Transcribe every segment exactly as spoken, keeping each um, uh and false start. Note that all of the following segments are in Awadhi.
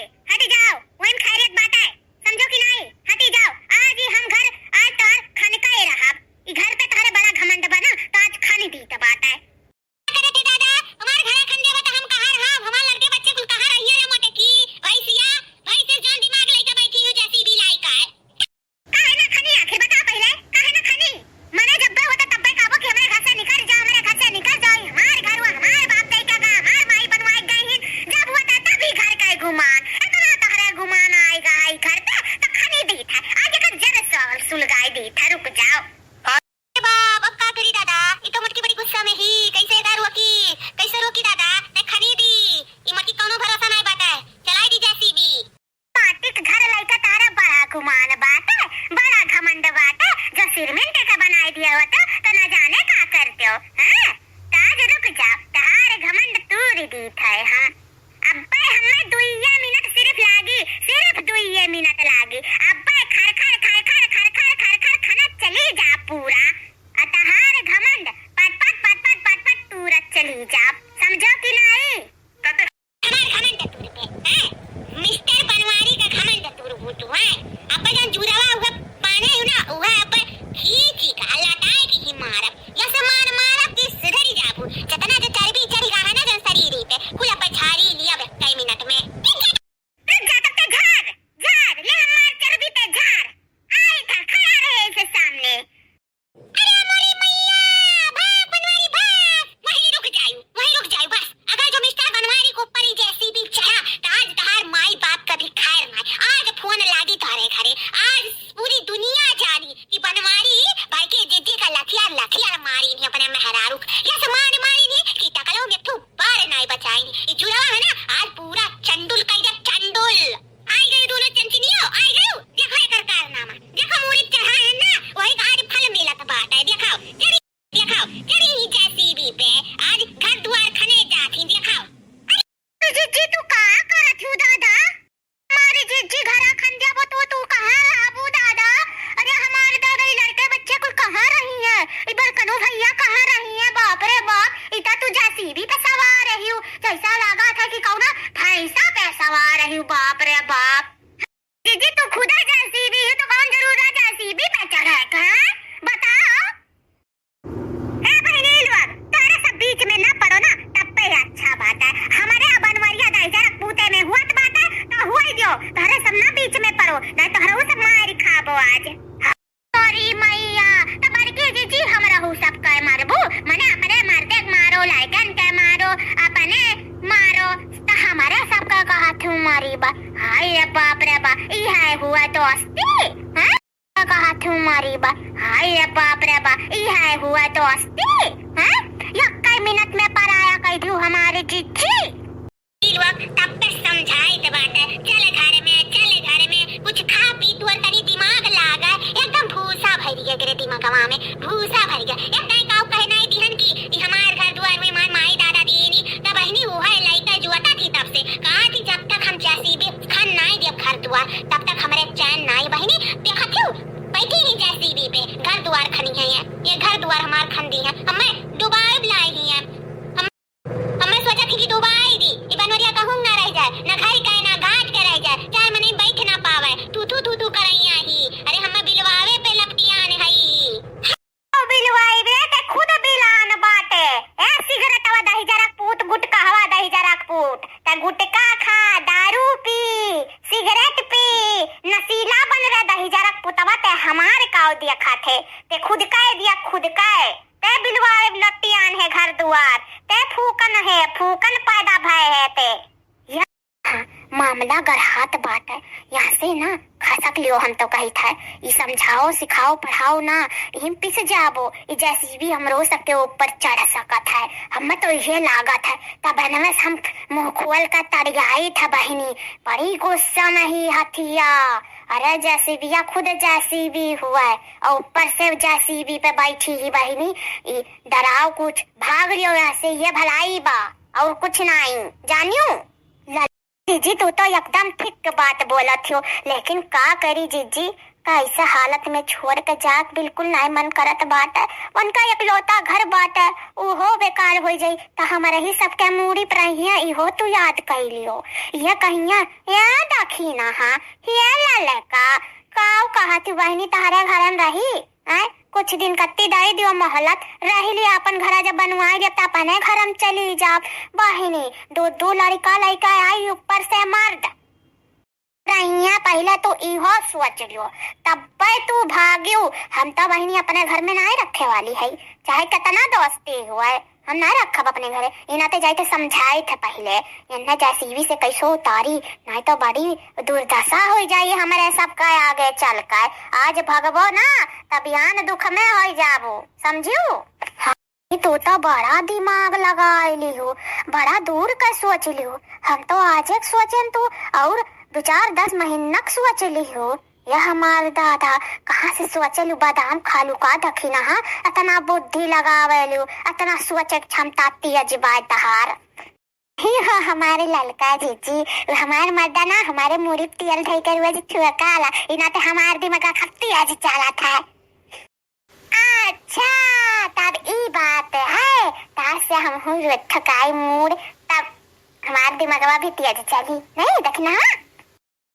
हटी जाओ, वहीं खैरियत बाटे, समझो कि नाई? हटी जाओ, आज ही हम घर, आज तोर खन के रहब। ई घर पे तोहरे बड़ा घमंड बा ना, तो आज खन दीत बाटे। का करते दादा, हमार घरा खन देबा त हम कहाँ रहब? हमार लड़के बच्चे कुल कहाँ रहिए रे मोटे की? भैंसिया, भैंस से जौन दिमाग लइके बैठी हूँ, जेसीबी लाई का है। काहे ना खनी, आखिर बताओ पहिले, काहे ना खनी? मने जब्बे होता तब्बे कहबो कि हमरे घर से निकर जाओ, हमरे घर से निकर जाओ, ई हमार घर हुआ, हमार बाप दाई का गा, हमार माई बनवाए गई ही, जब होता तब ही घर का गुमान, इतना तोहरे गुमान आएगा ई घर पे, तो खनी दीत है, आज एक जर से सुलगाई दीत है, रुक जाओ। अरे बाप, अब का करी दादा, ई तो मोटकी बड़ी गुस्सा में ही, कैसे एका रोकी, कैसे रोकी दादा, ते खनी दी, ई मोटकी कौनो भरोसा नहीं बाटे, चलाई दी जेसीबी। माटी के घर लइका तारा बड़ा गुमान बाटे, बड़ा घमंड बाटे, जो सिरमिंट के बनाई दिया होता, तो न जाने का करते हो, हैं? ताज रुक जाओ, तार घमंड तूर दीत है हम। अब्बे हमें दुइये मिनट सिर्फ लागी, सिर्फ दुइये मिनट लागी। अब्बे खर खर, खर खर, खर खर, खर खर, खनत चली जा पूरा। अतहार घमंड पट पट, पट पट, पट पट तूरत चली जा। समझो कि नाई? हमार घमंड तूर पे, हैं? मिस्टर बनवारी का घमंड तूर हूँ तू, हैं? अब्बे जौन जुरवा उहे पाने हूँ ना, उहे अब्बे खींची का लटाए के ही मारब। या से मार मारब कि सुधरी जाबू। जितना जो चर्बी चढ़ी रहा है ना जौन शरीर पे, कुल अब्बे झाड़ी लिया बे कई मिनट में। रुक जा, तब ते झाड़, झाड़, ले हमार चर्बी पे झाड़। आई था, खड़ा रहे इसे सामने। अरे मोरी मैया, भाग बनवारी भाग, वहीं रुक जायू, वहीं रुक जायू बस। अगर जो मिस्टर बनवारी के ऊपर ही जेसीबी चढ़ा, तो आज तहार माई बाप का भी खैर ना। आज फोन लागी तोहरे घरे, आज पूरी दुनिया जानी कि बनवारी भाई के जिज्जी का लथियार, लथियार मारी नहीं अपने मेहरारू। यस मार मारी नहीं कि टकलो में एक ठो बार नाई बचाई। ई जुड़वा है ना, आज पूरा चंडुल कई दे, चंडुल। आई गई दोनों चंचनियो, आई गई। देखो एकर कारनामा, देखो मूड़ी चढ़ा है ना, वही का आज फल मिलत बाटे। देखाओ, चढ़ी, देखाओ, चढ़ी ही जेसीबी पे, आज घर दुआर खने जात ही, देखाओ। अरे जिज्जी, तू का करत हूँ दादा? हमारी जिज्जी घरा खन देबो तो तू कहाँ रहबू दादा? अरे हमारे दादा, ई लड़के बच्चे कुल कहाँ रही हैं? ई बड़कनू भैया कहाँ रही हैं? बाप रे बाप, इता तू जेसीबी पे सवार रही हूँ, जैसा लगा था कि कौना भैंसा पे सवार रही हूँ। बाप रे बाप। दीदी, तू खुदा जेसीबी है, तो कौन जरूरत जेसीबी पे चढ़े के, हैं? बताओ। ए बहिनी लोग, तोहरे सब बीच में ना पड़ो ना, तब पे अच्छा बात है। हमारे बनवरिया दाई जरा पूते में हुआ तो बात है, तो हुआ ही दियो। तोहरे सब ना बीच में पड़ो, नहीं तोहरे सब मार खाबो आज। अरे मैया, त बड़की जीजी हमरहू सबके मारबू? मने अपने मर्दे के मारो, लइकन के मारो, अपने मारो, त हमरे सबके कहत हूँ मारी बा। हाय रे बाप रे बा, ई है हुआ दोस्ती, हैं? कहत हूँ मारी बा। हाय रे बाप रे बा, ई है हुआ दोस्ती, हैं? यक्के मिनट में पराया कह दू हमारे जीजी। ई लोग तब पे समझाइत बाटे, "चल घर में, चल घर में, कुछ खा पी, तोर तनी दिमाग लागे, एकदम भूसा भरि गया एकरे दिमागवा में, भूसा भरि गया।" एक दाई काऊ कहे नाई दिहन कि ई हमार घर दुआर में हमार माई दादा दीनी, तब बहिनी उहे लइका जुअता थी तब से, कहा थी, "जब तक हम जेसीबी खन नाई देब घर दुआर, तब तक हमरे चैन नाई।" बहिनी, देखत हूँ, बैठी ही जेसीबी पे, घर दुआर खनी है ये, ये घर दुआर हमार खन दी है, हमें डुबाए लाई ही है। हम हमें सोचत ही कि डुबाई दी, ई बनवरिया कहूँ ना रह जाए, ना घर के ना घाट के रह जाए, चाहे मनई बैठ ना पावे, थू थू थू थू करैया ही। अरे हमें बिलवावे पे लपटियान हई। ओ बिलवाई बे, ते खुद बिलान बाटे। ए सिगरेटवा दही जरक पूत, गुटकावा दही जरक पूत, ते गुटका खा, दारू पी, सिगरेट पी, नशीला बन रे दही जरक पुतवा, ते हमार काव दिया खाथे, ते खुद का दिया खुद का। ते बिलवाए लट्टियान है घर दुआर, ते फूकन है, फूकन पैदा भय है ते। या मामला गढ़ात बाटे, यहाँ से ना खसक लियो, हम तो कहित है, ई समझाओ, सिखाओ, पढ़ाओ ना, इहिम पिस जाबो, ई जेसीबी हमरो सबके ऊपर चढ़ सकत है, हमें तो इहे लागत है, तब एनवे से हम मुँह खोल कर तड़ियाई था बहिनी, बड़ी गुस्सा में ही हथिया, अरे जेसीबिया खुद जेसीबी हुआ है, और ऊपर से जेसीबी पे बैठी ही बहिनी, ई डराओ कुछ, भाग लियो यहाँ से, ये भलाई बा, और कुछ नाई, जानियो? ल-, जीजी, तू तो एकदम ठीक बात बोलत हो, लेकिन का करी जीजी, कैसे हालत में छोड़ के जात बिल्कुल नाय मन करत बाटे। उनका एकलौता घर बाटे, उहो बेकार होइ जाई, त हमरे ही सबके मूड़ी पर रहिया, इहो तू याद कइ लियो। ये कहिया, ये दखिना हा, ये ललका, काऊ कहत बहिनी तहरे घरन रही? आय, कुछ दिन कत्ती दइ दियो मोहलत, रहि ली आपन घरा, जब बनवाइ लेब त अपने घरम चली जाब। बहिनी, दू दू लड़िका लइका आई, ऊपर से मर्द। रहिया, पहिले तू इहो सोच लियो, तब्बे तू भागियो। हम त बहिनी अपने घर में नाय रखे वाली है, चाहे केतना दोस्ती हुए, हम नाय रखब अपने घरे। इना ते जाइते समझाइत है पहिले, इन्हें जेसीबी से कैसो उतारी, नाय तो बड़ी दुर्दशा होइ जाई हमरे सबका आगे चल के। आज भगबो ना, त बिहान दुख में होइ जाबो, समझियो? ई तू तो बड़ा दिमाग लगाइ लिहू, बड़ा दूर का सोच लिहू। हम तो आज एक सोचेन, तू और दो चार दस महीना क सोच लिहू। ये हमार दादा, कहाँ से सोचे लू, बादाम खा लू का दखिना हा? अतना बुद्धि लगावे लू, अतना सोचे क क्षमता तेज बाय तहार। ही हो हमारे ललका जीजी, हमार मर्दा ना हमारे मूड़ी पे तेल धई के रोज छुअकाला, इना ते हमार दिमाग खत्ती आज चालत है। अच्छा, तब ई बात है, तार से हम हूँ रोज थकाई मूड़, तब हमार दिमागवा भी तेज चली, नहीं देखना, हाँ?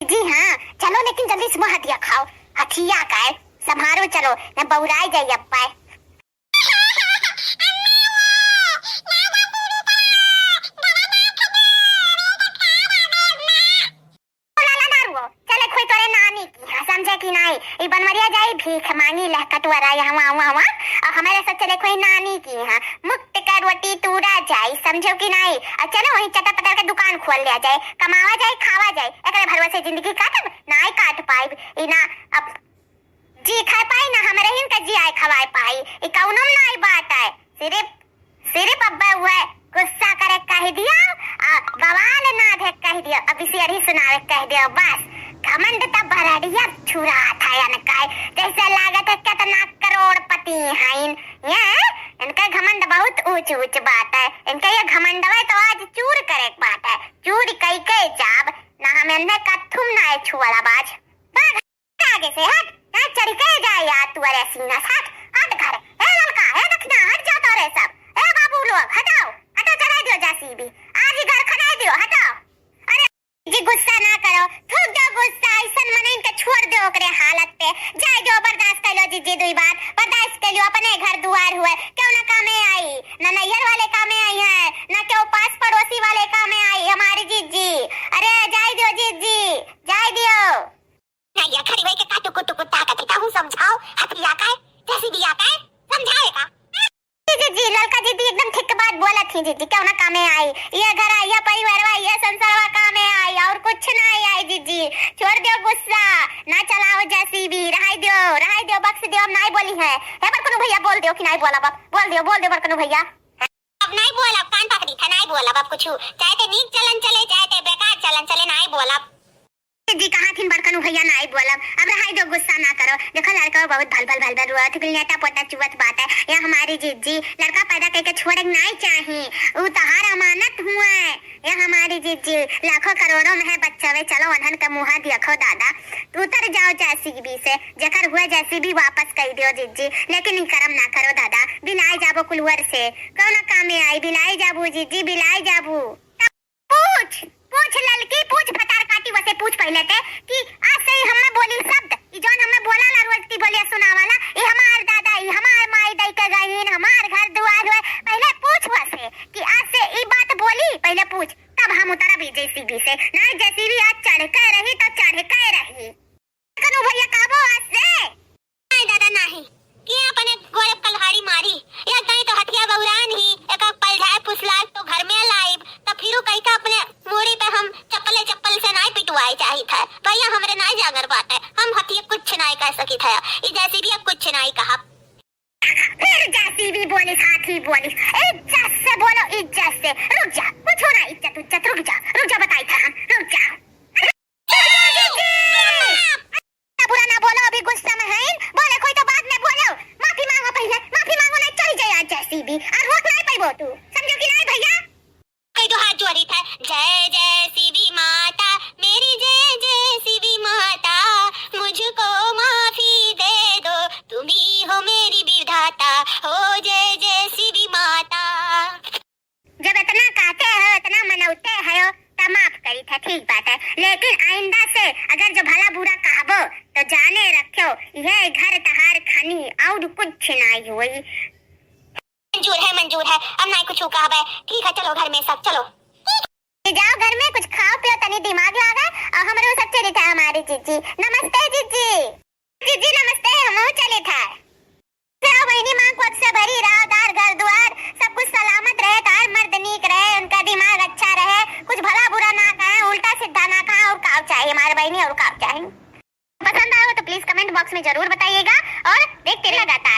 जी हाँ, चलो लेकिन जल्दी से मुँह हथिया खाओ, हथिया का है, संभारो चलो, न बौराई जाई अब्बा। लाला दारुओ, चले खोई तोरे नानी की, हाँ, समझे कि नाई? ई बनवरिया जाई भीख मांगी लह कटुआरा, यहाँ, वहाँ, वहाँ, वहाँ। और हमारे साथ चले खोई नानी की, हाँ, मुक्त का रोटी तूरा जाई, समझो कि नाई? और चलो वहीं चटर पटर के दुकान खोल लिया जाए, कमावा जाए, खावा जाए, एकरे भरोसे जिंदगी काटब, नाई काट पाइब। ई ना, अब जी खाए पाई ना, हमरे हिन के जियाए खवाए पाई। ई कौनो नाई बात है। सिर्फ, सिर्फ अब उहे गुस्सा करे कह दिया, आ बवाल ना दे कह दिया, अब इसे अरही सुनावे कह दिया, बस। घमंड त बरड़िया छुरा था इनका, जैसे लागत है कितना करोड़पति हैं। ये इनका घमंड बहुत ऊंच ऊंच बात है। इनका ये घमंडवा तो आज चूर करे के बात है, चूर कई के जाब ना, हम इन्हें कथुम ना छुअला बाज। भाग आगे से हट, ना चढ़ के जाए यार तू, अरे सीना से हट, हट घर। ए ललका, ए दखिना, हट जाओ तोरे सब। ए बाबू लोग, हटाओ, हटो, चढ़ाई दियो जेसीबी। आज ही घर खनाई दियो, हटाओ। अरे जी गुस्सा ना करो, थूक दो गुस्सा, ऐसन मनइन के छोड़ दो ओकरे हालत पे। जाए दो, बर्दाश्त कर लो जीजी, दुई बार बर्दाश्त कर लो, अपने घर दुआर हुए, क्यों ना कामे आई, ना नैहर वाले कामे आई है, ना क्यों पास पड़ोसी वाले कामे आई हमारी जीजी। अरे जाए दो जीजी, जाए दियो। नैया खड़ी होई के का टुकुर टुकुर ताकत है, कहूँ समझाओ, हथिया का है, जेसीबिया का है, समझावे का। जी, जी, जी, ललका जीजी एकदम ठीक बात बोलत ही जीजी, क्यों ना कामे आई। ये घर, ये परिवारवा, ये संसारवा कामे आई, और कुछ ना आई जीजी। छोड़ दियो गुस्सा, ना चलाओ जेसीबी, रहाई दियो, रहाई दियो, बख्श दियो, हम नाई बोली है। हे बड़कनू भैया, बोल दियो कि नाई बोलब अब, बोल दियो, बोल दियो बड़कनू भैया। अब नाई बोलब, कान पकड़ी था, नाई बोलब अब कुछ, चाहे ते नीक चलन चले, चाहे ते बेकार चलन चले, नाई बोलब। जी कहा थिन बड़कनू भैया, नाई बोलब, अब रहाई दो, गुस्सा ना करो। देखो लड़का बहुत भल भल भल भल रोवत, बिल नेटा पोटा चुवत बात है। या हमारी जीजी, लड़का पैदा करके छोड़े के नाई चाही, उ तहार अमानत हुए। या हमारी जीजी, लाखों करोड़ों में है बच्चा वे, चलो उन्हन का मुँह देखो दादा, उतर जाओ जेसीबी से, जेकर हुए जेसीबी वापस कई दियो जीजी, लेकिन ई करम ना करो दादा, बिलाई जाबो कुलवर से, कौन कामे आई, बिलाई जाबू जीजी, बिलाई जाबू। पूछ, पूछ ललकी, पूछ भतार काटी वसे, पूछ पहिले ते कि आज से ही हमें बोली शब्द, ई जौन हमें बोला ला रोज की बोलिया सुनावाला, ई हमार दादा, ई हमार माई दई के गईन, हमार घर दुआर हुए, पहिले पूछ वसे कि आज से ई बात बोली, पहिले पूछ, तब हम उतरा भी जेसीबी से, ना जेसीबी आज चढ़ के रही तो चढ़ के रही। कनु भैया कहबो आज से। नहीं दादा नहीं, कि अपने गोड़े कल्हाड़ी मारी, या कहीं तो हथिया बौरान ही, एक पलझाए फुसलाए तो घर में लाइब, तो फिर कहीं का अपने मूड़ी पे हम चप्पले चप्पल से नहीं पिटवाए चाहित है। भैया हमरे नहीं जागर बात है, हम हथिया कुछ नहीं कह सकित है, ई जेसीबी कुछ नहीं कहा। फिर जेसीबी बोलिस, हाथी बोलिस, इज्जत से बोलो, इज्जत से। रुक जा, कुछ हो ना, इज्जत उज्जत, रुक जा, रुक जा, बताई था हम, रुक जा। बुरा ना बोलो, अभी गुस्सा में है, बोले कोई तो बाद में बोलो, माफी मांगो पहले, माफी मांगो, नहीं चली जाए आज जेसीबी, और रोक नहीं पाइबो तू, समझो कि नहीं भैया? कह दो हाथ जोड़ी था, जय जेसीबी माता, मेरी जय जेसीबी माता, मुझको माफ ठीक बात है, लेकिन आइंदा से अगर जो भला बुरा कहबो तो जाने रखियो, यह घर तहार खानी और कुछ नाई होई। मंजूर है, मंजूर है, अब नाई कुछ कहबे। ठीक है, चलो घर में सब, चलो। जाओ घर में कुछ खाओ पियो, तनी दिमाग लागा, और हमरो सब चली था हमारी जीजी। नमस्ते जीजी। जीजी नमस्ते, हमहू चले था। से बहिनी माँ कोख से भरी रहा, तार घर दुआर सब कुछ सलामत रहे, तार मर्द नीक रहे, उनका दिमाग अच्छा रहे, कुछ भला बुरा ना कहे, उल्टा सीधा ना कहे, और काव चाहिए हमारे बहिनी, और काव चाहिए। पसंद आए हो तो please comment box में जरूर बताइएगा और देखते रहिए लगातार।